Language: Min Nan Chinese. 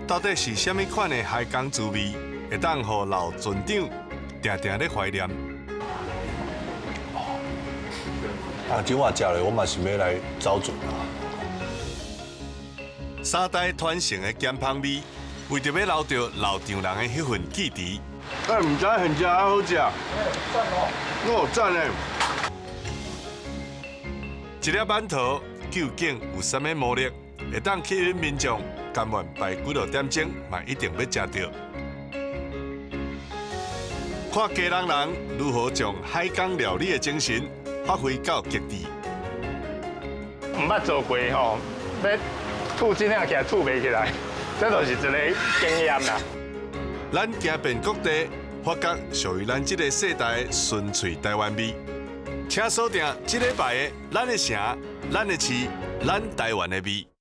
到底是啥物款的海港滋味，會當予老船長定定咧懷念？啊，這碗食咧，我嘛是欲來走船啊。三代傳承的鹹芳味，為著欲留著老丈人的彼份記憶。哎，毋知現食較好食。哦，讚嘞！一粒饅頭究竟有啥物魔力，會當吸引民眾甘願排幾落點鐘，嘛一定欲食著。看基隆人如何將海港料理的精神發揮到極致。毋捌做過吼，欲吐真正起來吐袂起來，這就是一個經驗啦。咱行遍各地，發覺屬於咱這個世代的純粹台灣味。請鎖定這禮拜的咱的城、咱的市、咱台灣的味。